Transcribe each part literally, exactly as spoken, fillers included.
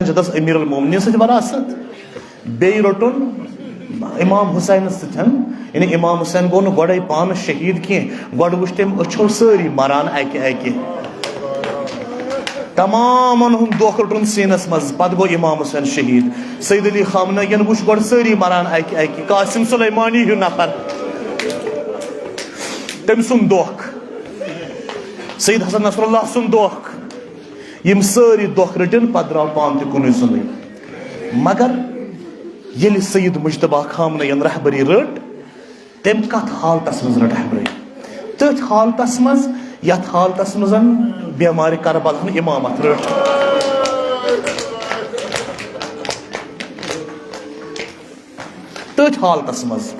چھِ تس امیر المومنین سۭتۍ وراثت، بیٚیہِ روٚٹُن امام حسینس سۭتۍ۔ یعنی امام حسین گوٚو نہٕ گۄڈے پانہٕ شہید کینٛہہ، گۄڈٕ وٕچھ تٔمۍ أچھو سٲری مران اکہِ اکہِ۔ تمامن ہُنٛد دۄکھ روٚٹُن سیٖنس منٛز، پتہٕ گوٚو امام حسین شہید۔ سید علی خامنہ ین وٕچھ گۄڈٕ سٲری مران اکہِ اکہِ، قاسم سلیمانی ہیوٗ نفر، تٔمۍ سُنٛد دۄکھ، سید حسن نصر اللہ سُنٛد دۄکھ۔ یِم سٲری دۄکھ رٔٹِن، پتہٕ درٛاو پانہٕ تہِ کُنُے زوٚنُے۔ مگر ییٚلہِ سید مجتبیٰ خامنہ ین رہبری رٔٹ، تٔمۍ کتھ حالتس منٛز رٔٹ رہبری؟ تٔتھۍ حالتس منٛز، یتھ حالتس منٛز بیمارِ کربلا ہن امامت رٔٹ۔ تٔتھۍ حالتس منٛز،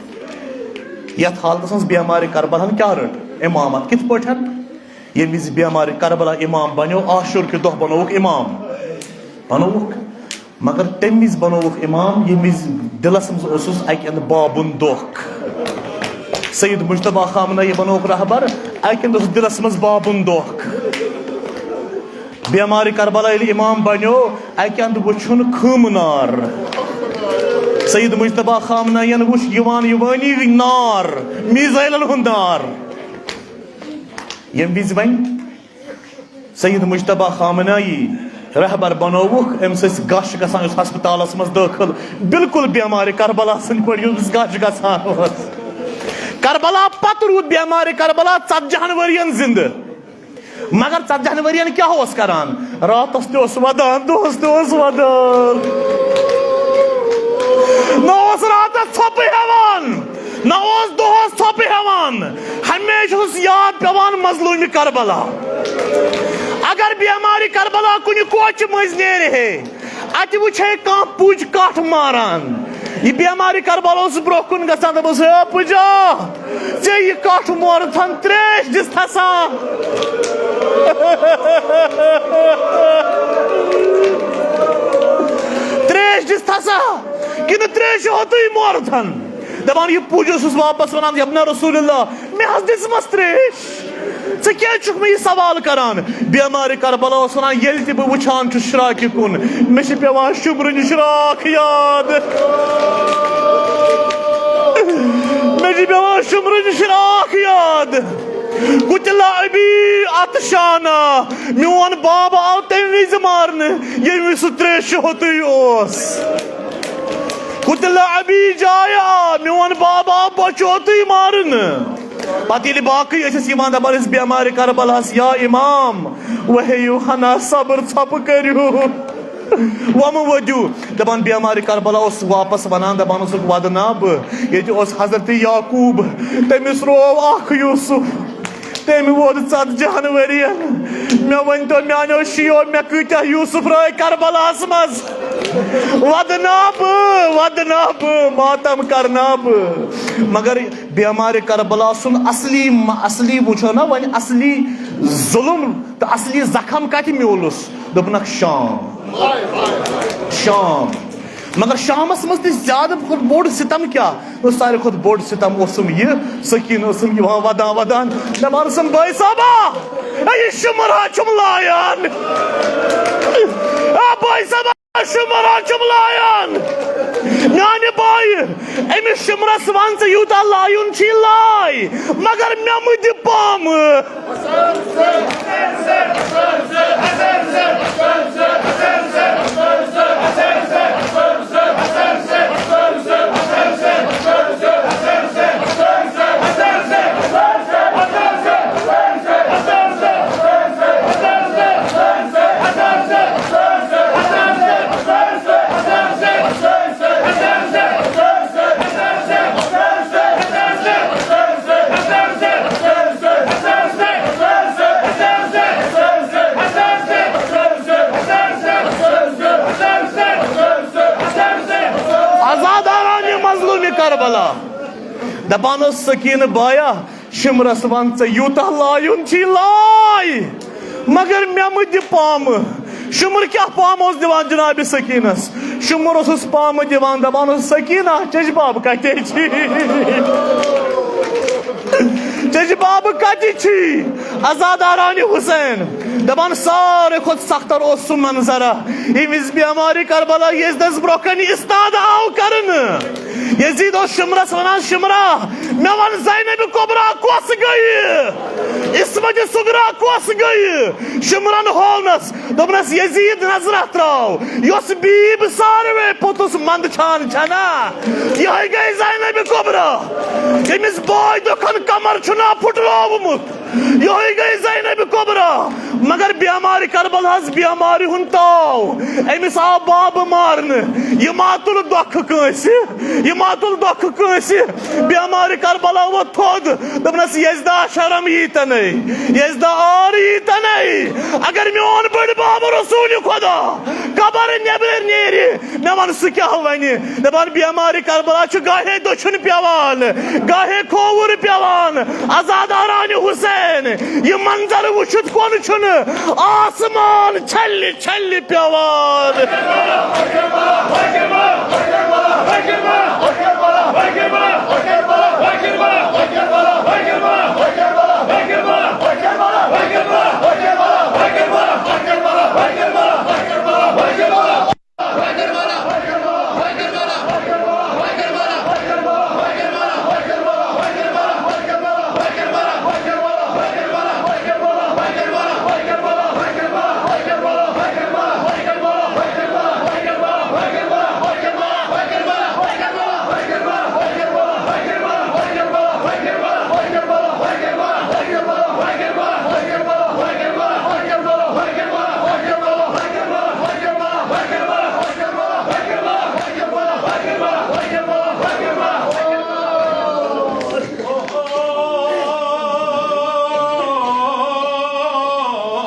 یتھ حالتس منٛز بیمارِ کربلا ہن کیٛاہ رٔٹ؟ امامت۔ کِتھ پٲٹھۍ؟ ییٚمہِ وِزِ بیمارِ کربلا امام بنیو، عاشور کہِ دۄہ بنووُکھ امام، بنووُکھ۔ مگر تمہِ وِزِ بنووُکھ امام، ییٚمہِ وِزِ دِلس منٛز اوسُس اکہِ اندٕ بابُن دۄکھ۔ سید مجتبیٰ خامنہ ای بنووُکھ رہبر، اکہِ اندٕ اوسُس دِلس منٛز بابُن دۄکھ۔ بیمارِ کربلا ییٚلہِ امام بنیو، اکہِ اندٕ وُچھُن خۭمہٕ نار۔ سید مجتبیٰ خامنہ ین وُچھ یِوان یِوٲنی نار، میزائلن ہُنٛد نار۔ ییٚمہِ وِزِ وۄنۍ سید مجتبیٰ خامنہ ای رہبر بنووُکھ، أمِس ٲسۍ غش گژھان، یُس ہسپتالس منٛز دٲخل، بالکل بیمارِ کربلا سٕنٛدۍ پٲٹھۍ یُس غش گژھان اوس۔ کربلا پتہٕ روٗد بیمارِ کربلا ژتجی ہن ؤرین زندٕ۔ مگر ژتجی ہن ؤرین کیٛاہ اوس کران؟ راتس تہِ اوس ودان، دۄہس تہِ اوس ودان۔ نہ اوس راتس ژھۄپہٕ ہٮ۪وان، نہ اوس دۄہس ژھۄپہٕ ہٮ۪وان۔ ہمیشہِ اوس یاد پٮ۪وان مظلومِ کربلا۔ اگر بیمارِ کربلا کُنہِ کوچہِ مٔنٛزۍ نیرِ ہے، اتہِ وٕچھِ ہے کانٛہہ پُج کٹھ ماران، یہِ بیمارِ کربلا اوس برٛونٛہہ کُن گژھان، دپان اوس، "ہے پُجا، ژےٚ یہِ کٹھ مورتھن تریش دِژ تھسا؟ تریش دِژ تھسا؟ کِنہٕ تریشہِ ہوتُے مورتھن؟" دپان یہِ پُج اوسُس واپس ونان، "یبنہ رسول اللہ، مےٚ حظ دِژمَس تریش۔ ژٕ کیٛازِ چھُکھ مےٚ یہِ سوال کران؟" بیمارِ کربلا اوس ونان، "ییٚلہِ تہِ بہٕ وٕچھان چھُس شراکہِ کُن، مےٚ چھِ پٮ۪وان شُمرٕنۍ شراکھ یاد۔ مےٚ چھِ پٮ۪وان شُمرٕنۍ شراکھ یاد۔ قتل ابی عطشانہ، میون باب آو تَمہِ وِزِ مارنہٕ، ییٚمہِ وِزِ سُہ تریشہِ ہوتُے اوس۔ قتل ابی جائع، میون باب آو بۄچھِ ہوتُے مارنہٕ۔" پتہٕ ییٚلہِ باقٕے ٲسۍ أسۍ یِوان، دپان ٲسۍ بیمارِ کربلاہس، "یا امام، وۄنۍ ہیٚیِو ہنا صبر، ژھۄپہٕ کٔرِو۔" وۄمہٕ ؤدِو۔ دپان بیمارِ کربلا اوس واپس ونان، دپان اوسُکھ، "ودٕ نا بہٕ، ییٚتہِ اوس حضرت یعقوب، تٔمِس روو اکھ یوسف، تٔمۍ ووٚد ژتجی ہن ؤرین۔ مےٚ ؤنۍ تو میانیو شیو، مےٚ کۭتیاہ یوسف رٲے کربلاہس منٛز؟ ودٕ نا بہٕ، ودٕ نا بہٕ، ماتم کرنا بہٕ۔" مگر بیمارِ کربلا سُنٛد اصلی، اصلی وٕچھو نا وۄنۍ، اصلی ظلم تہٕ اصلی زخم کتہِ میوٗلُس؟ دوٚپنکھ، "شام۔" شام۔ مگر شامس منٛز تہِ زیادٕ کھۄتہٕ بوٚڑ ستم کیٛاہ اوس؟ ساروی کھۄتہٕ بوٚڑ ستم اوسُم یہِ، سکیٖنہٕ ٲسٕم یِوان ودان ودان، دپان ٲسٕم، "بٲے صٲبا، اے، یہِ شُمرا چھُم لایان۔ اے، بٲے صٲبا، شُمرا چھُم لایان۔ میانہِ بایہِ، أمِس شُمرس ون ژٕ، یوٗتاہ لایُن چھی لائے، مگر مےٚ مہٕ دِ پامہٕ۔" عزادارانِ مظلومِ کربلا۔ دپان اوس، "سکیٖنہٕ بایا، شُمرس ون ژٕ، یوٗتاہ لایُن چھی لائے، مگر مےٚ مہٕ دِ پامہٕ۔" شُمر کیٛاہ پامہٕ اوس دِوان جناب سکیٖنس؟ شُمر اوسُس پامہٕ دِوان، دپان اوس، "سکیٖنہ، چچباب کتے چھی؟ چچباب کتہِ چھی؟" عزادارانِ حسین۔ دپان ساروی کھۄتہٕ سختر اوس سُہ منظرہ، ییٚمہِ وِزِ بیمارِ کربلا یزیدس برونٛہہ کنہِ استاد آو کرنہٕ۔ یزید اوس شمرس ونان، "شمرا، مےٚ ون زینب کبریٰ کۄس گٔیہِ؟ عصمت صغریٰ کۄس گٔیہِ؟" شمرن ہوونس، دوٚپنس، "یزید نظرہ تراو، یۄس بیب ساروے پوٚتُس منٛدچھان چھنا، یہے گٔے زینب کبریٰ، ییٚمِس بٲے دۄکھن کمر چھُنا پھُٹروومُت۔" یہے گٔے زینب کبریٰ۔ مگر بیمارِ کربلاہس بیمارِ ہُنٛد تاو، أمِس آو بابہٕ مارنہٕ۔ یہِ ما تُلہٕ دۄکھٕ کٲنٛسہِ، یہِ ما تُلہٕ دۄکھٕ کٲنٛسہِ۔ بیمارِ کربلا ووٚتھ تھوٚد، دوٚپنس، "یزدا شرم یی تنے، یزدا عار یی تنے، اگر میون بٔڑ بابہٕ رسول خدا قبر نیبر نیرِ، مےٚ وَن سُہ کیٛاہ وَنہِ؟" دَپان بیمارِ کربلا چھُ گاہے دٔچھُن پٮ۪وان، گاہے کھووُر پٮ۪وان۔ عزادارانِ حسین، یہِ منظر وٕچھِتھ کۄن چھُنہٕ آسمان چھلہِ چھلہِ پٮ۪وان۔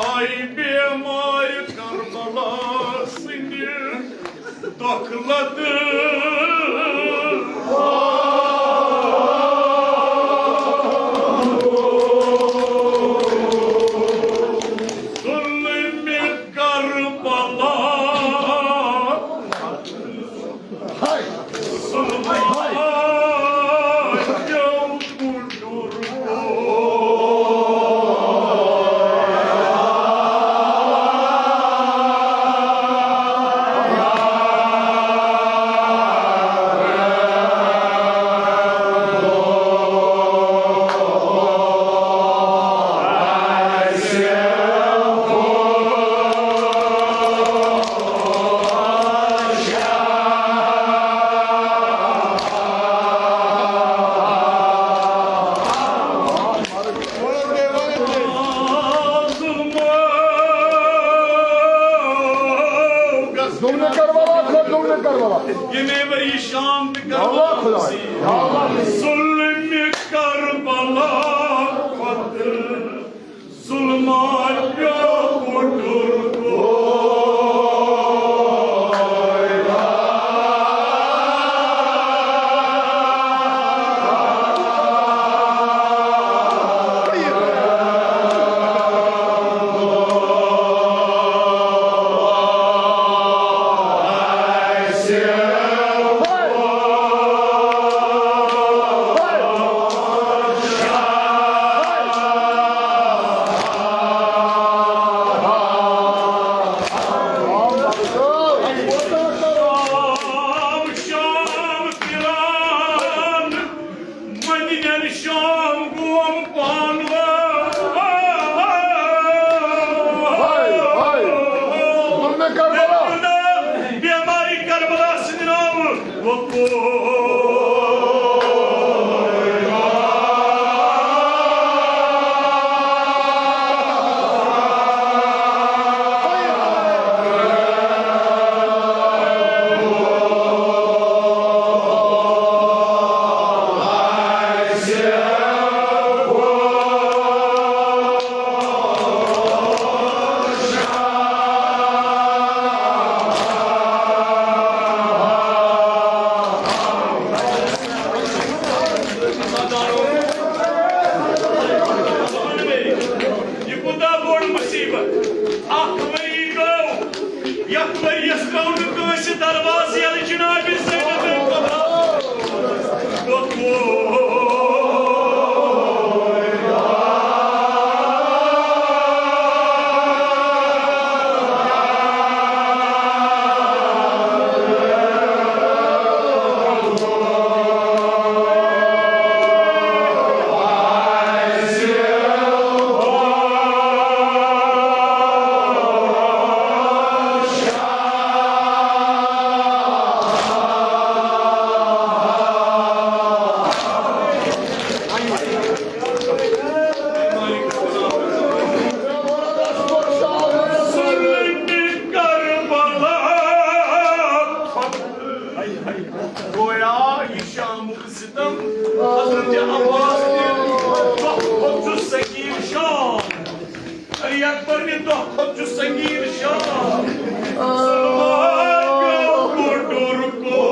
آے بیمارِ کربلا سٕنٛدِ دۄکھٕ لدٕ۔ ظُلمِ کربلا۔ ظلمِ کربلا، ظلمِ کربلا۔ ییٚمے ؤری شام تہِ کربلا۔ اللہ خدا۔ ظلمِ کربلا کھۄتہٕ ظلمات پیوٚو بُڈٕ۔ شام شام کران، مدینہ شام گوم پانہٕ وٲنۍ۔ ہاے، ہاے، ظلمِ کربلا۔ بیمارِ کربلا سٕنٛدِ ناوٕ۔ کھۄتہٕ چھُ سنگیٖن شاہ۔ سۄنہٕ مارگہٕ گُنڈُر کو۔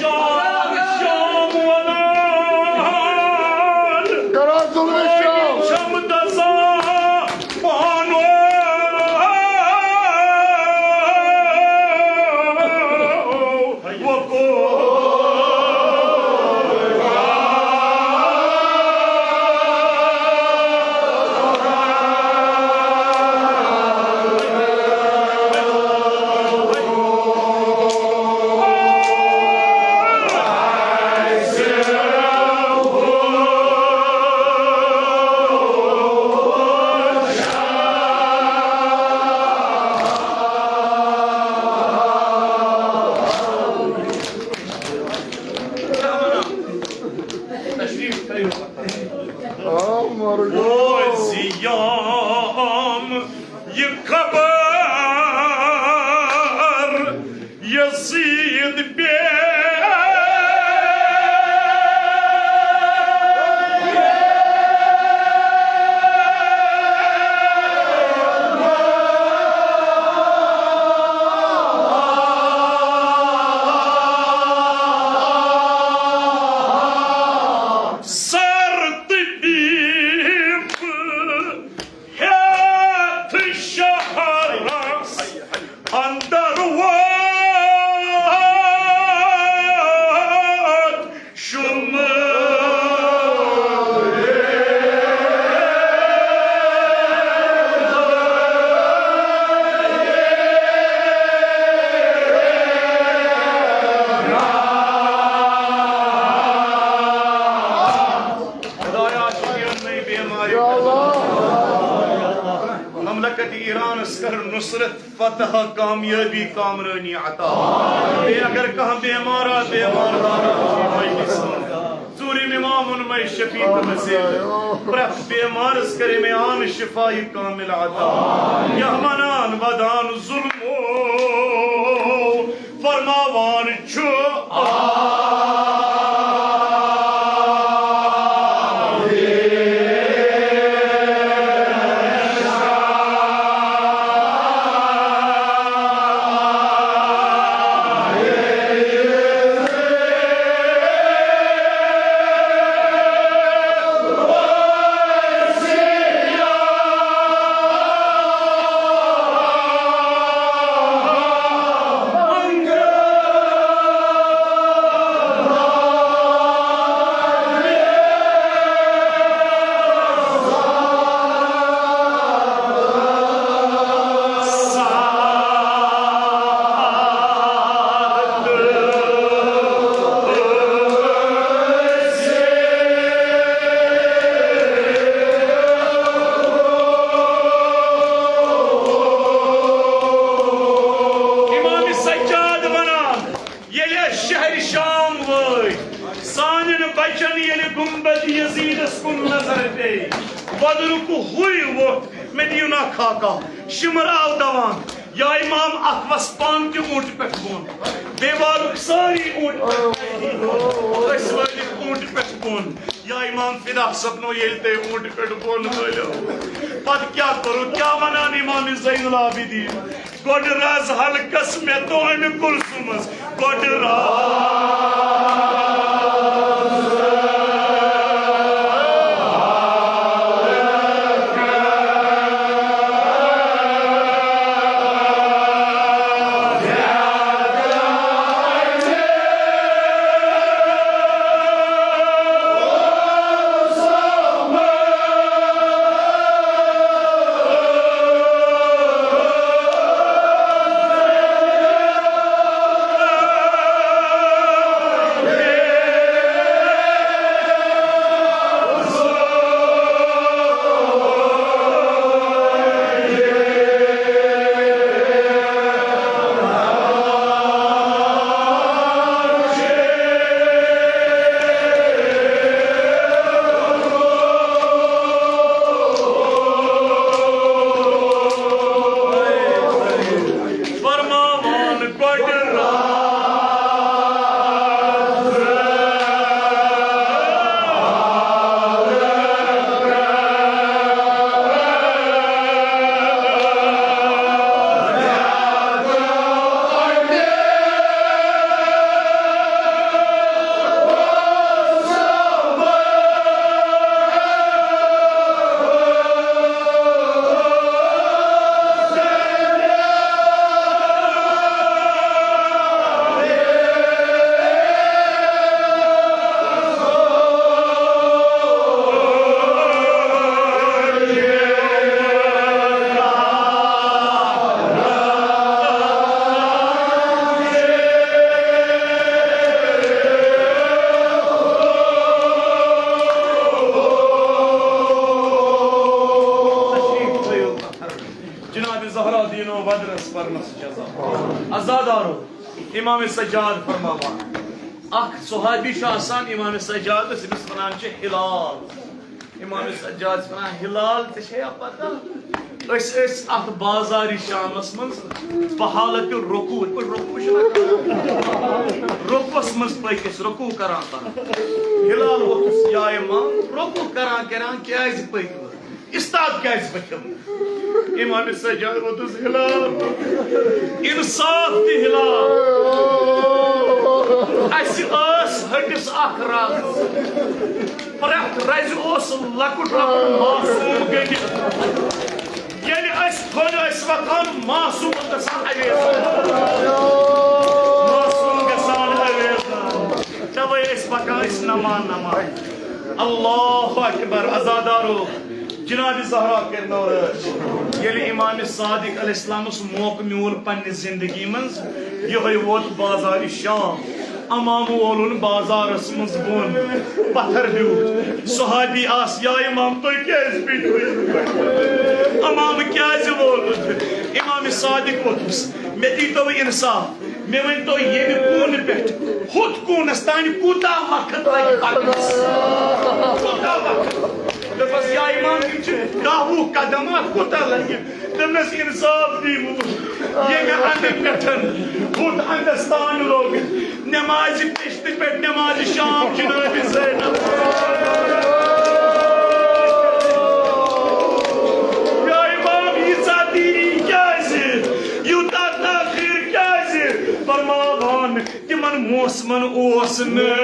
شام، شام ونان۔ کران ظلم شام۔ چھم دزا پانو۔ وقوع۔ تشریف تھٲیِو۔ آ، مر گوٚو۔ بوزیام یہِ خبر یزید بے۔ سر تہٕ بیٖب ہٮ۪تھ شہرس اندر ووت شُمہٕ۔ خدایا، شُکریہ نٔے بیمارِ۔ مملکت ایرانس کر نصرت، فتح، کامیٲبی، کامرٲنی عطا۔ بیٚیہِ اگر کانٛہہ بیمار آ، بیمار ژوٗرِم امامن مے شفیع تہٕ وسیل۔ پرٛٮ۪تھ بیمارس کرے مے عام شفاء کامل عطا۔ یہ ونان ودان ظلمو فرماوان چھُ۔ امام سجاد ونان، ییٚلہِ أسۍ شہرِ شام وٲتۍ، سانٮ۪ن بچن ییٚلہِ گنبد یزیدس کُن نظر پیٚیہِ، وۄدرُک ہُے ووٚتھ، مےٚ دِیِو نا خاکہ، شِمر آو دوان، یا امام اکھ وس پانہٕ تہِ اوٗنٹہِ پٮ۪ٹھ بۄن، بیٚیہِ والُکھ سٲری اوٗنٹہِ پٮ۪ٹھ، أسۍ وٲتِکھ اوٗنٹہِ پٮ۪ٹھ بۄن۔ یا امام فدا سپنو ییٚلہِ تۄہہِ اوٗنٹہِ پٮ۪ٹھ بۄن وٲلِو، پتہٕ کیٛاہ کوٚرُکھ؟ کیٛاہ ونان امام زین العابدین؟ گۄڈٕ رز حلقس مےٚ تہٕ امہِ کلثومس، گۄڈٕ رز۔ جناب زہرا دینو بدرس پرنس جزا۔ عزادارو، امام سجاد فرماوان، اکھ صحابی چھُ آسان امام سجادس، أمِس ونان چھِ ہلال۔ امام سجاد چھِ ونان، ہلال، ژےٚ چھےٚ یا پتہ؟ أسۍ ٲسۍ اتھ بازارِ شامس منٛز بحالت رکوع، یِتھ پٲٹھۍ رکوع چھِنہ کران؟ رکوعس منٛز پٔکۍ أسۍ، رکوع کران کران۔ ہلال ووٚتھُس، یا امام، رکوع کران کران کیازِ پٔکۍ وٕ؟ استاد کیازِ پٔکِو؟ امام سجاد ووٚتھُس، ہلال، انصاف تہِ ہلال۔ اسہِ ٲس ہٹِس اکھ رز۔ پرٛٮ۪تھ رزِ اوس لۄکُٹ لۄکُٹ معصوم گٔنٛڈِتھ۔ ییٚلہِ أسۍ تھوٚد ٲسۍ وۄتھان، معصوم گژھان اویزان۔ معصوم گژھان اویزان۔ توے ٲسۍ پکان أسۍ نمان نمان۔ اللہ اکبر۔ عزادارو، جناب زہرا کٔرنو رٲچھ۔ ییٚلہِ امام صادق علیہ السلامس موقعہٕ میوٗل پننہِ زندگی منٛز، یِہوٚے ووت بازارِ شام۔ امام وولُن بازارس منٛز بۄن، پتھر بیوٗٹھ۔ صحابی آس، یا امام، تُہۍ کیازِ بیٖٹھِو یِتھ پٲٹھۍ؟ امام کیازِ وولُن؟ امام صادق ووٚتھُس، مےٚ دیٖتو انصاف۔ مےٚ ؤنۍ تو، ییٚمہِ کوٗنہٕ پٮ۪ٹھ ہُتھ کوٗنس تانۍ کوٗتاہ وقت لگہِ پکنس؟ کوٗتاہ وقت؟ دوٚپمس، یا امام، یِم چھِ دَہ وُہ قدم، اتھ کوٗتاہ لگہِ؟ دوٚپنس، انصاف دیٖوٕ، ییٚمہِ اندٕ پٮ۪ٹھ ہُتھ اندس تانۍ لوٚگ، نمازِ پشتہِ پٮ۪ٹھ نمازِ شام جناب زینب۔ یا امام، ییٖژاہ دیٖری کیازِ؟ یوٗتاہ تاخیر کیازِ؟ فرماوان، تِمن موسمن اوس نہٕ۔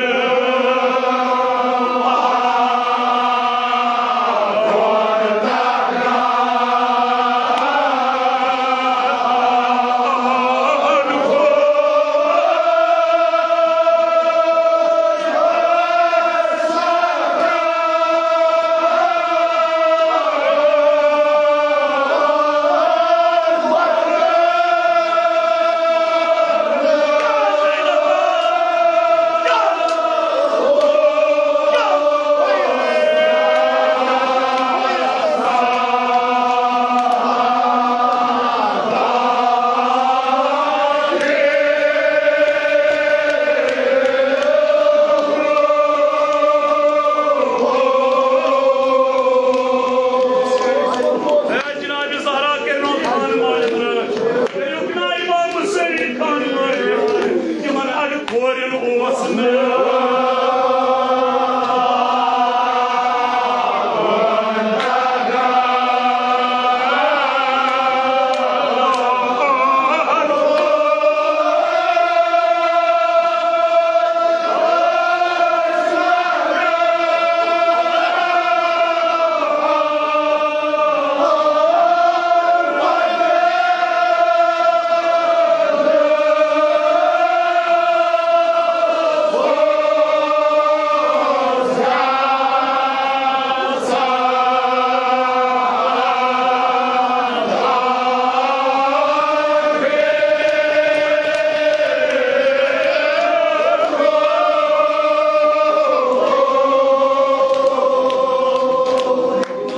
جناب زہرا کٔرِو خان مٲلِک رٲچھ۔ کٔرِو جناب امام حسین خان مٲلِک رٲچھ۔ تِمن اَڑٕ کورٮ۪ن اوس نہٕ۔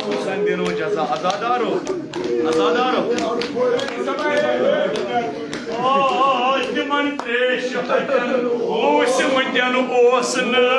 حسین دینو جزا۔ عزادارو، عزادارو۔ آ، تِمن تریش ہتن وُہ سِمٹن اوس نہٕ۔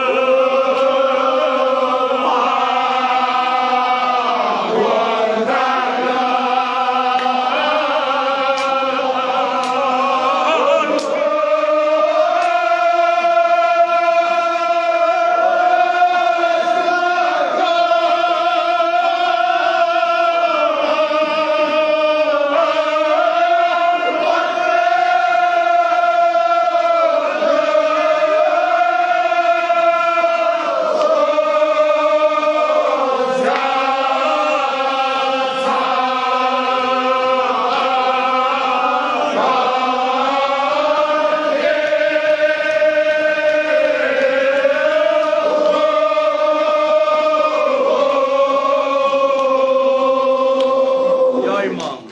یا امام،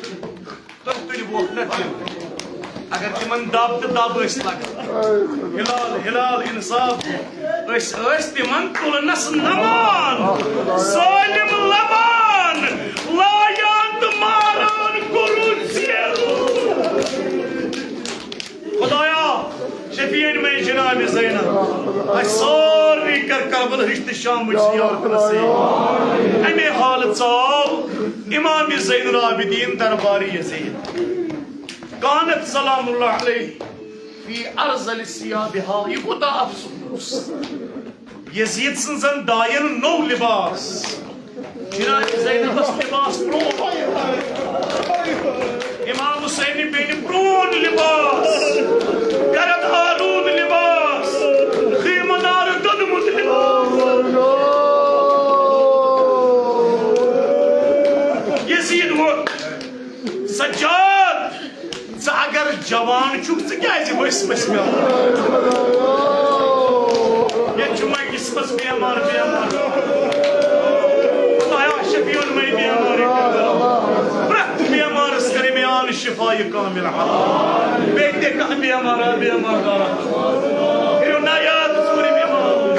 تُہۍ تُلِووکھ نہ تِم، اگر تِمن دب تہٕ دب ٲسۍ لگان۔ ہلال، ہلال، انصاف۔ أسۍ ٲسۍ تِمن تُلنس نمان، ظٲلم لبان، لایان تہٕ ماران کوٚر اسہِ سارنٕے کر کربلہٕچ تہٕ شامٕچ زیارت نصیب۔ امے حالہٕ ژاو امام زین العابدین دربار یزید۔ کانت سلام اللہ علیہ فی ارذل ثیابہا، یہِ کوٗتاہ افسوس۔ یزید سٕنٛزن داین نوٚو لباس۔ جناب زینبس لباس پرون۔ امام حسین بیٚنہِ پرون لباس۔ گرد آلود لباس۔ خیمہٕ نارٕ دوٚدمُت لباس۔ یزید ووٚن، سجاد، ژٕ اگر جوان چھُکھ، ژٕ کیازِ ؤسۍ ؤسۍ مےٚ؟ ییٚتہِ چھُ مٔنٛزِس منٛز بیمار، بیمار۔ خدایا، شفیع المے بیمار۔ پرٛٮ۪تھ بیمارس کٔرِو مےٚ آن شفا یہِ کامل عطا۔ بیٚیہِ تہِ کانٛہہ بیمار آ، بیمار دار۔ کٔرِو نایاب ژوٗرِ بیمار۔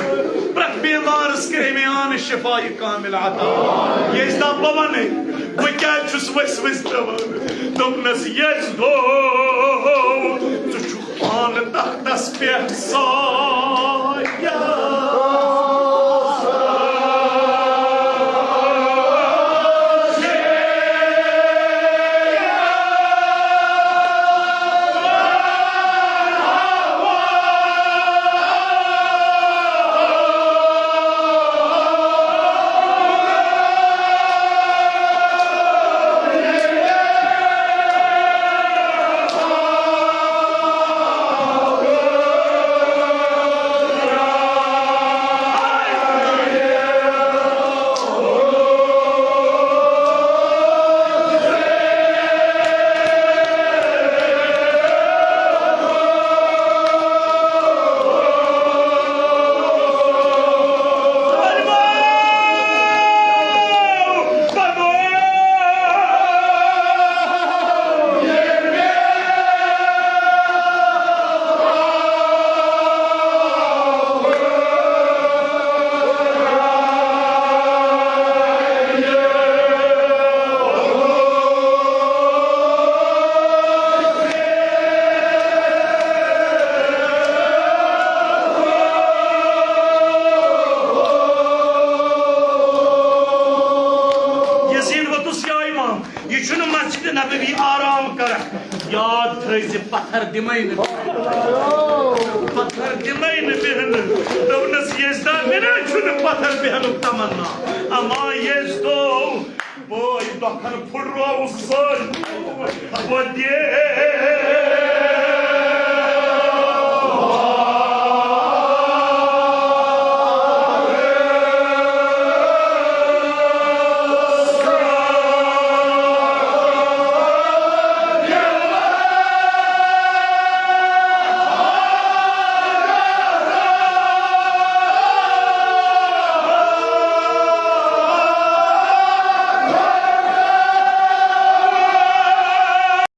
پرٛٮ۪تھ بیمارس کٔرِو مےٚ آن شفا یہِ کامل عطا۔ ییٚلہِ زن بہٕ وَنَے، بہٕ کیازِ چھُس ؤسۍ ؤسۍ پٮ۪وان؟ دوٚپنَس، یزدو، ژٕ چھُکھ پانہٕ تختس پٮ۪ٹھ سایہ۔ یزید ووٚتُس، یا امام، یہِ چھُنہٕ مسجد نبوی آرام کران۔ یاد تھٲیزِ، پتھر دِمے نہٕ بیٚہنہٕ۔ پتھر دِمے نہٕ بیٚہنہٕ۔ دوٚپنس، یزدا، مےٚ نہ چھُنہٕ پتھر بیٚہنُک تمنا۔ اما یزدو، بٲے دۄکھن پھُٹرووُکھ سٲری۔ بہٕ دِ